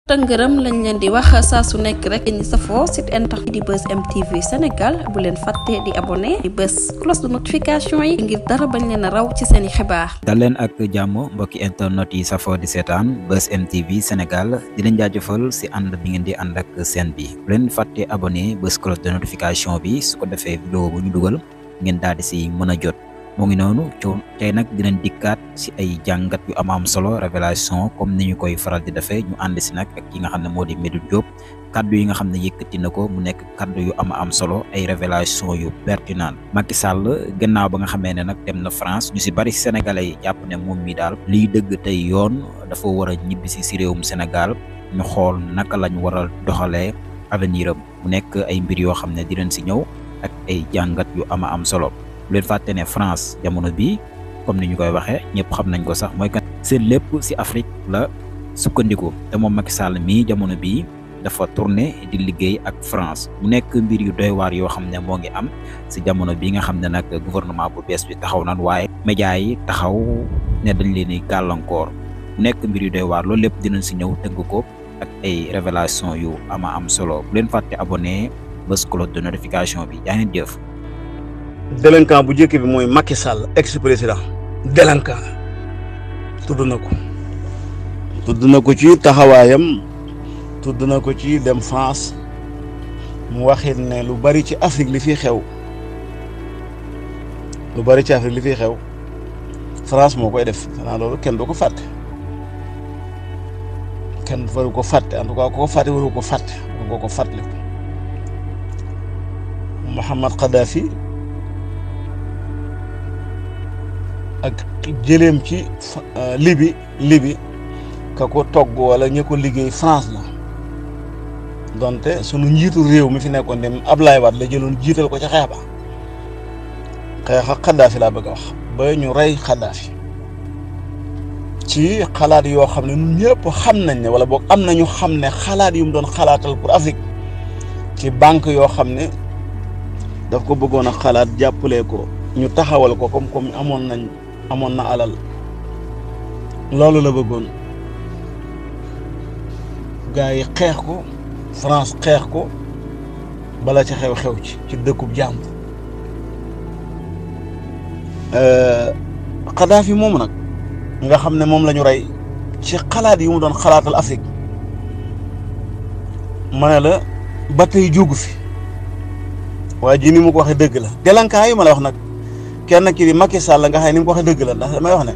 tëngërëm lañ leen di wax saa su nekk rek ñi safoo site internet di Buzz M TV Sénégal bu leen fàtte di abonné di bës cloche de notification yi ngir dara bañ leen a raw ci seeni xibaar. dal leen ak jàmm mbokki internet yi safoo di seetaan Buzz M TV Sénégal di leen jaajëfal si ànd bi ngeen di ànd ak seen bi bu leen fàtte abonné bës cloche de notification bi su ko defee vidéo bu ñu dugal ngeen daal di si mën a jot. moo ngi noonu tey nag dinañ dikkaat si ay jàngat yu am solo révélation comme ni ñu koy faral di defee ñu ànd si nag ak ki nga xam ne moo di Medoune Diop kaddu yi nga xam ne yëkkati na ko mu nekk kaddu yu am solo ay révélation yu pertinent. Macky Sall gannaaw ba nga xamee ne nag dem na France ñu si bari sénégalais yi jàpp ne moom mi daal liy dëgg tey yoon dafa war a ñibbisi si réewum Sénégal ñu xool naka lañ war a doxalee avenir am mu nekk ay mbir yoo xam ne dinañ si ñëw ak ay jàngat yu am solo. bu leen fàtte ne France jamono bi comme ni ñu koy waxee ñëpp xam nañ ko sax mooy que seen lépp si Afrique la sukkandiku te moom Macky Sall mii jamono bii dafa tourné di liggéey ak France mu nekk mbir yu doy waar yoo xam ne moo ngi am si jamono bi nga xam ne nag gouvernement bu bees bi taxaw nan waaye média yi taxaw ne dañ leen di gàllankoor mu nekk mbir yu doy waar loolu lépp dinañ si ñëw tëgg ko ak ay révélation yu am solo bu leen fàtte abonné bës cloche de notification bi yaa ngeen jëf. délinquant bu njëkk bi mooy Macky Sall ex-président délinquant tudd na ko ci taxawaayam tudd na ko ci dem France mu waxit ne lu bari ci Afrique li fi xew France moo koy def xanaa loolu kenn du ko fàtte kenn waru ko fàtte en tout cas ko fàtte waru ko fàtte waru ko fàttaliku Mouhammad Kadhafi ak jëleem ci Libi ka ko togg wala ñi ko liggéey France la donte sunu njiitu réew mi fi nekkoon dem Ablaye Wade la jëloon jiital ko ca xeex ba xeex ak Kadhafi laa bëgg a wax ba ñu rey Kadhafi ci xalaat yoo xam ne ñun ñëpp xam nañ ne wala boog am nañu xam ne xalaat yu mu doon xalaatal pour Afrique ci banque yoo xam ne daf ko bëggoon a xalaat jàppale ko ñu taxawal ko comme amoon na alal loolu la bëggoon gars yi xeex ko France xeex ko bala ca xew ci dëkkub jàmbur Kadhafi moomu nag nga xam ne moom la ñu rey ci xalaat yi mu doon xalaatal Afrique ma ne la ba tey jógu fi waaye ji ni mu ko waxee dëgg la délinquant yi ma la wax nag kenn ki di Macky Sall nga xam ne ni mu ko waxee dëgg la ndax damay wax ne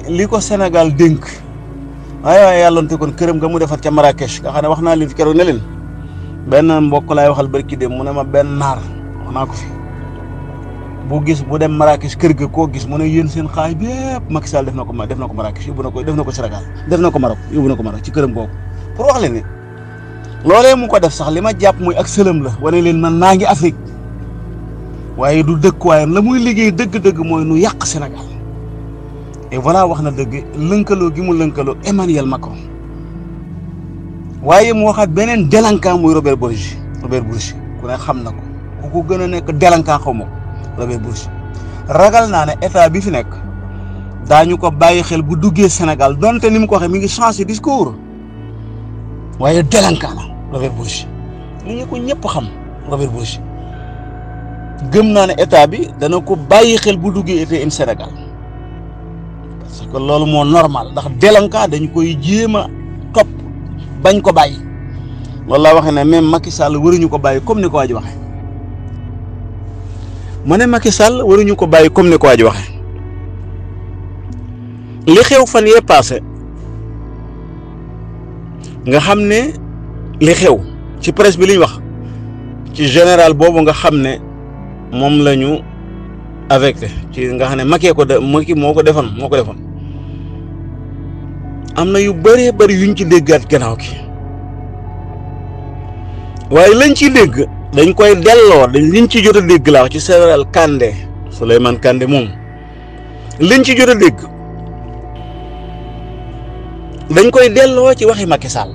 li ko Sénégal dénk waaye yàllonte kon këram nga mu defar ca Marrakech nga xam ne wax naa leen fi keroog ne leen benn mbokk laay waxal barki dem mu ne ma benn naar wax naa ko fi bu dem Marrakech kër ga koo gis mu ne yéen seen xaay bi yëpp Macky Sall def na ko Marrakech def na ko Sénégal def na ko Maroc yóbbu na ko Maroc ci këram googu pour wax leen ne loolee mu ko def sax li ma jàpp muy ak sëlëm la wane leen man naa ngi Afrique waaye du dëkkuwaayam la muy liggéey dëgg-dëgg mooy nu yàq Sénégal et voilà wax na dëgg lënkaloo gi mu lënkaloo Emmanuel Macron waaye mu waxaat beneen délinquant muy Robert Bourgi ku ne xam na ko ku ko gën a nekk délinquant xaw ma ko Robert Bourgi ragal naa ne état bi fi nekk daañu ko bàyyi xel bu duggee Sénégal donte ni mu ko waxee mi ngi changé discours waaye délinquant la Robert Bourgi li ñu ko ñëpp xam Robert Bourgi gëm naa ne état bi dana ko bàyyi xel bu duggee ETM Sénégal parce que loolu moo normal ndax délinquant dañ koy jéem a topp bañ ko bàyyi loolu laa waxee ne même Macky Sall waruñu ko bàyyi comme ni ko waa ji waxee ma ne Macky Sall waruñu ko bàyyi comme ni ko waa ji waxee li xew fan yee passé nga xam ne li xew ci presse bi li ñu wax ci général boobu nga xam ne moom la ñu affecté ci nga xam ne Macky moo ko defoon am na yu bëree bëri yuñ ci déggaat gannaaw ki waaye lañ ci dégg dañ koy delloo liñ ci jot a dégg laa wax ci général Souleymane Kandé moom liñ ci jot a dégg dañ koy delloo ci waxi Macky Sall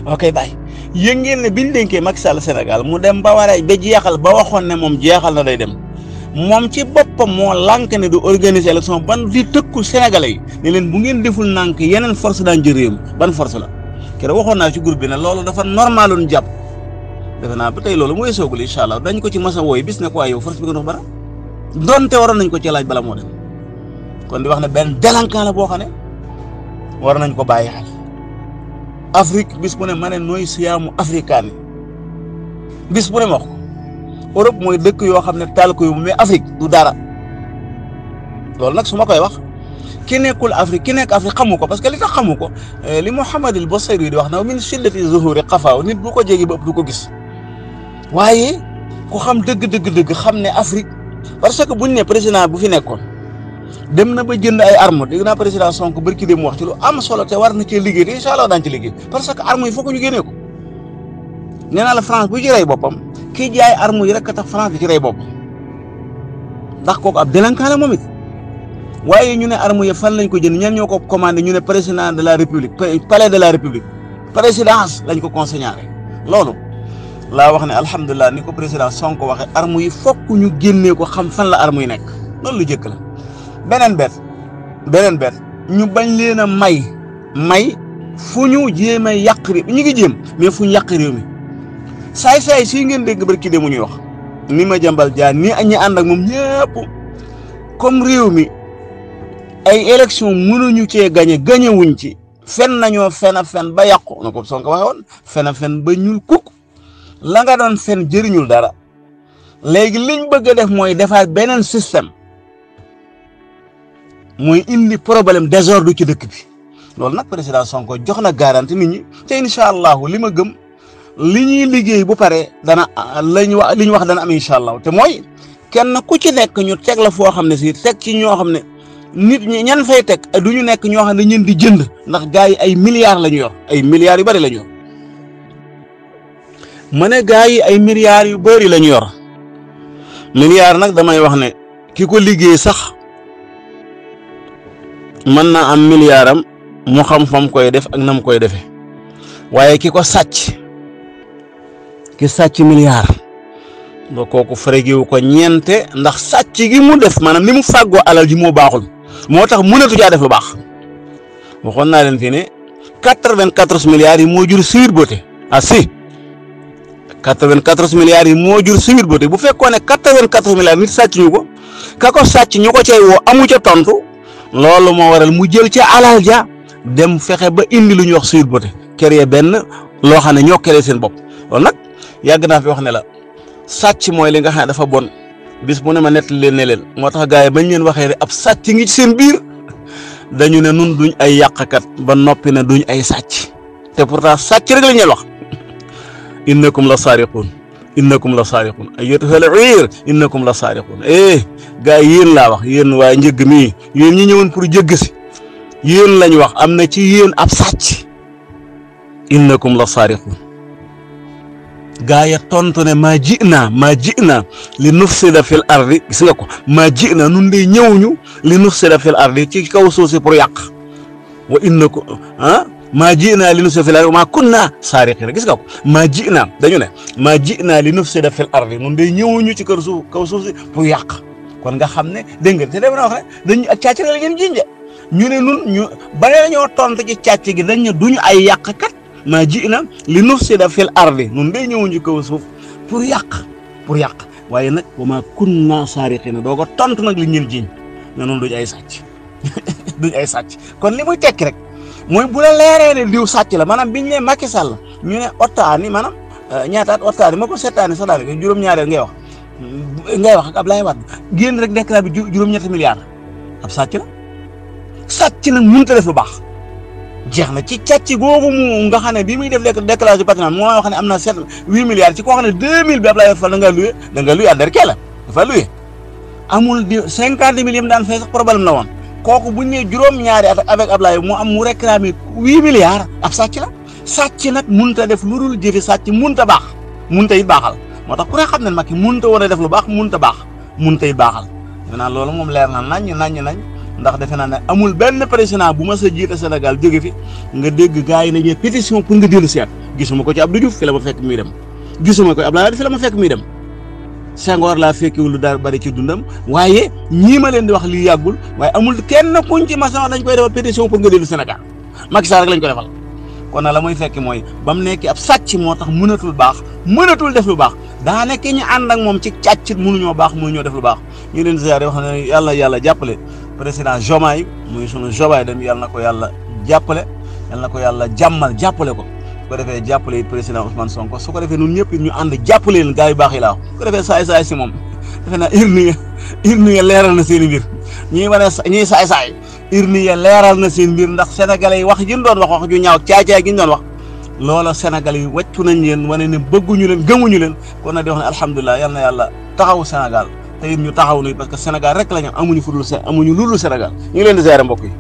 ok bàyyi yëg ngeen ne biñ dénkee Macky Sall Sénégal mu dem ba jeexal ba waxoon ne moom jeexal na day dem moom ci boppam moo lànk ne du organiser élection ban di tëkku sénégalais yi ne leen bu ngeen deful nànk yeneen force daan jël réew mi ban force la keroog waxoon naa ci groupe bi ne loolu dafa normaloon jàpp defe naa ba tey loolu mooy soogul incha allah dañ ko ci masa wooyi bis ne ko waaye yow force bi nga dox bara donte waroon nañ ko ci laaj bala moo dem kon di wax ne benn délinquant la boo xam ne war nañ ko bàyyi xel Afrique bis bu ne ma ne nooy siyaamu africain bis bu ne ma wax ko Europe mooy dëkk yoo xam ne taal ko yóbbu mais Afrique du dara loolu nag su ma koy wax ki nekkul Afrique ki nekk Afrique xamu ko parce que li tax xamu ko li Mouhamed El Bousayri di wax na min shiddati zuhuri xafaaw nit bu ko jéggi ba ëpp du ko gis waaye ku xam dëgg xam ne Afrique parce que buñ ne président bu fi nekkoon dem na ba jënd ay armes dégg naa président Sonko barki dem wax ci lu am solo te war na cee liggéey te incha allah daañu ci liggéey parce que armes yi foog ñu génnee ko nee naa la France bu ci rey boppam kii jaay armes yi rek a tax France bi ci rey boppam ndax kooku ab délinquant la moom it waaye ñu ne armes yi fan lañ ko jënd ñan ñoo ko commandé ñu ne président de la république palais de la république présidence lañ ko consigné loolu laa wax ne alhamdulilah ni ko président Sonko waxee armes yi fokk ñu génnee ko xam fan la armes yi nekk loolu lu jëkk la beneen bet ñu bañ leen a may fu ñu jéem a yàq réew ñu ngi jéem mais fu ñu yàq réew mi saay sii ngeen dégg barki de mu ñuy wax ni ma jàmbal jaan ni ñi ànd ak moom ñëpp comme réew mi ay élection mënuñu cee gañe wuñ ci fen nañoo fen ba yàqu na ko Sonko waxe woon fen ba ñuul kuk la nga doon fen jëriñul dara léegi liñ bëgg a def mooy defaat beneen système mooy indi problème désordre ci dëkk bi loolu nag président Sonko jox na garantie nit ñi te incha allahu li ma gëm li ñuy liggéey bu pare dana li ñu wax dana am incha allah te mooy kenn ku ci nekk ñu teg la foo xam ne si teg ci ñoo xam ne nit ñi ñan fay teg du ñu nekk ñoo xam ne ñun di jënd ndax gars yi ay milliards la ñu yor ay milliards yu bari la ñu yor ma ne gars yi ay milliards yu bari la ñu yor milliards nag damay wax ne ki ko liggéey sax mën naa am milliard am mu xam fam koy def ak nam koy defee waaye ki ko sàcc milliard ba kooku frégewu ko ñeente ndax sàcc gi mu def maanaam li mu fàggoo alal ji moo baaxul moo tax mënatu caa def lu baax waxoon naa leen fi ne 94 milliards yi moo jur Sweet Beauté si 94 milliards yi moo jur Sweet Beauté bu fekkoon ne 94 milliards nit sàcc ñu ko ka ko sàcc ñu ko cay woo amu ca tontu loolu moo waral mu jël ca alal ja dem fexe ba indi lu ñuy wax Sweet Beauté créer benn loo xam ne ñoo créer seen bopp loolu nag yàgg naa fi wax ne la sàcc mooy li nga xam ne dafa bon bis bu ne ma nettali leen ne leen moo tax gars yi bañ leen waxee ab sàcc ngi ci seen biir dañu ne nun duñ ay yàqkat ba noppi ne duñ ay sàcc te pourtant sàcc rek la ñuy wax innakum la saariquun ayyatuhal iir innakum la saariquun gars yi yéen laa wax yéen waa njëgg mii yéen ñi ñëwoon pour jëgg si yéen lañ wax am na ci yéen ab sàcc innakum la saariquun gaa ya tontu ne maa ji naa li nufsida fil ardi gis nga ko maa ji naa nun de ñëwuñu li nufsida fil ardi ci kaw suuf si pour yàq wa innakum maa ji naa li nufsida fil ardi maa kunna saariqina gis nga ko maa ji naa dañu ne maa ji naa li nufsida fil ardi nun de ñëwuñu ci kaw suuf si pour yàq kon nga xam ne dégg nga te dem na wax ne dañu ak càcc la ngeen jinja ñu ne nun ñu ba ñoo tontu ci càcc gi dañ ne duñu ay yàqkat maa ji na li nufsida fil ardi nun day ñëwuñu kaw suuf pour yàq waaye nag wa maa kunna saariqina doo ko tontu nag li ñeen jiñ ne noonu duñ ay sàcc kon li muy tekki rek mooy bu la leeree ne diw sàcc la maanaam biñ ne Macky Sall ñu ne ottaani maanaam ñaataat ottaani ma ko settaani sax daal juróom-ñaareel ngay wax ak Ablaye Wade génn rek déclaré bi juróom-ñetti milliards ab sàcc la sàcc nag mënut a def lu baax jeex na ci càcc googu mu nga xam ne bi muy def déclaration patrimoine moo wax ne am na 8 milliards ci koo xam ne 2000 bi Ablaye Fall da nga luye adderkee la dafa luye amul 50 000 yim daan fay sax problème la woon kooku buñ ne juróom-ñaari at avec Ablaye mu réclamé 8 milliards ab sàcc la sàcc nag mënut a def lu dul jëfi sàcc mënut a baax mënut a it baaxal moo tax ku ne xam ne Macky mënut a war a def lu baax mënut a baax mënut a it baaxal maintenant loolu moom leer na nañ ndax defe naa ne amul benn président bu ma sa jiite Sénégal jóge fi nga dégg gars yi nañu pétition pour nga dellu seet gisuma ko ci Abdou Diouf fi la ma fekk muy dem gisuma ko Abdoulaye Wade fi la ma fekk muy dem Senghor laa fekkewul lu daal bari ci dundam waaye ñii ma leen di wax lii yàggul waaye amul kenn kuñ ci maçon dañ koy defal pétition pour nga dellu Sénégal Macky Sall rek lañ ko defal kon nag la muy fekki mooy ba mu nekk ab sàcc moo tax mënatul baax mënatul def lu baax daa nekk ñu ànd ak moom ci càccit mënuñoo baax mënuñoo def lu baax ñu leen ziar wax ne yàlla jàppale président Diomaye muy sunu Diomaye dem yàlla na ko yàlla jàppale yàlla na ko yàlla jàmmal jàppale ko su ko defee jàppale it président Ousmane Sonko su ko defee ñun ñëpp ñu ànd jàppale leen gars yu baax yi laa wax su ko defee saay-saay si moom defe naa urne ya leeral na seen i mbir ñuy saay-saay urne ya leeral na seen mbir ndax sénégalais yi wax ji ñu doon wax ju ñaaw caay-caay gi ñu doon wax loola sénégalais yi wàccu nañ leen wane ne bëgguñu leen gëmuñu leen kon nag di wax ne alhamdulilah yal na yàlla taxawu Sénégal te it ñu taxaw ni parce que Sénégal rek la ñu amuñu lu dul Sénégal ñu ngi leen di ziare mbokk yi